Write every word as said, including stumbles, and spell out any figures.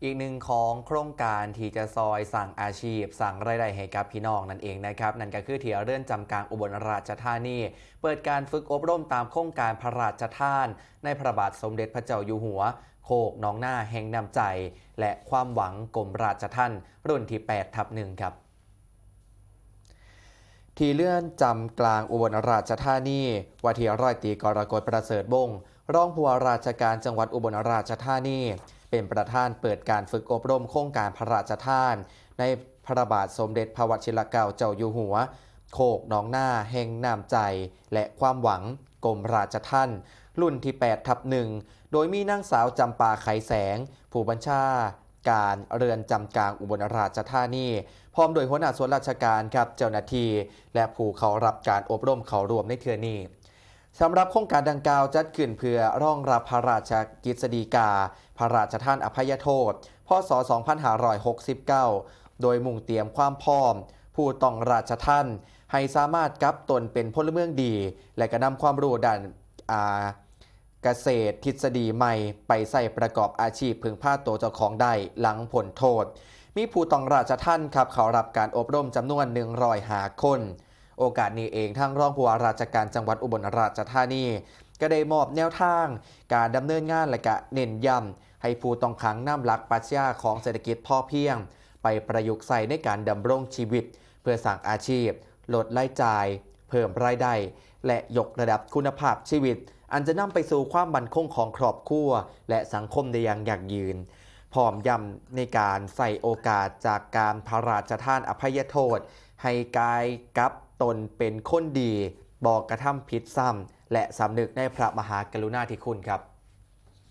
อีกหนึ่งของโครงการที่จะซอยสร้างอาชีพสร้างรายได้ให้กับพี่น้องนั่นเองนะครับ นั่นก็คือที่เรือนจำกลางอุบลราชธานี เปิดการฝึกอบรมตามโครงการพระราชทาน ในพระบาทสมเด็จพระเจ้าอยู่หัว โคกหนองนาแห่งน้ำใจ และความหวังกรมราชทัณฑ์ รุ่นที่แปดทับหนึ่งครับ ที่เรือนจำกลางอุบลราชธานี ว่าที่ร้อยตรีกรกฎประเสริฐวงศ์ รองผู้ว่าราชการจังหวัดอุบลราชธานี เป็นประธานเปิดการฝึกอบรมโครงการพระราชทาน ในพระบาทสมเด็จพระวชิรเกล้าเจ้าอยู่หัว โคกหนองนาแห่งน้ำใจ และความหวังกรมราชทัณฑ์ รุ่นที่แปดทับหนึ่ง โดยมีนางสาวจำปาไขแสง ผู้บัญชาการเรือนจำกลางอุบลราชธานี พร้อมโดยหัวหน้าส่วนราชการครับ เจ้าหน้าที่ และผู้เข้ารับการอบรมเข้าร่วมในเทื่อนี้ สำหรับโครงการดังกล่าวจัดขึ้นเพื่อรองรับพระราชกฤษฎีกา พระราชทานอภัยโทษ พ.ศ. สองพันห้าร้อยหกสิบเก้า โดยมุ่งเตรียมความพร้อม ผู้ต้องราชทัณฑ์ ให้สามารถกลับตนเป็นพลเมืองดี และกระนำความรู้ด้านอ่าเกษตรทฤษฎีใหม่ ไปใส่ประกอบอาชีพพึ่งพาตัวเจ้าของได้หลังพ้นโทษ มีผู้ต้องราชทัณฑ์ครับเข้ารับการอบรมจำนวน หนึ่งร้อยห้า คน โอกาสนี้เองทางรองผู้ว่าราชการจังหวัดอุบลราชธานี ก็ได้มอบแนวทางการดำเนินงานและกะเน้นย้ำให้ผู้ต้องขังนำหลักปรัชญาของเศรษฐกิจพอเพียง ไปประยุกต์ใช้ในการดำรงชีวิต เพื่อสร้างอาชีพ ลดรายจ่าย เพิ่มรายได้ และยกระดับคุณภาพชีวิต อันจะนำไปสู่ความมั่นคงของครอบครัว และสังคมได้อย่างยั่งยืน พร้อมย้ำในการใช้โอกาสจากการพระราชทานอภัยโทษ ให้กลายกลับตนเป็นคนดี บ่กระทำผิดซ้ำ และสำนึกในพระมหากรุณาธิคุณครับ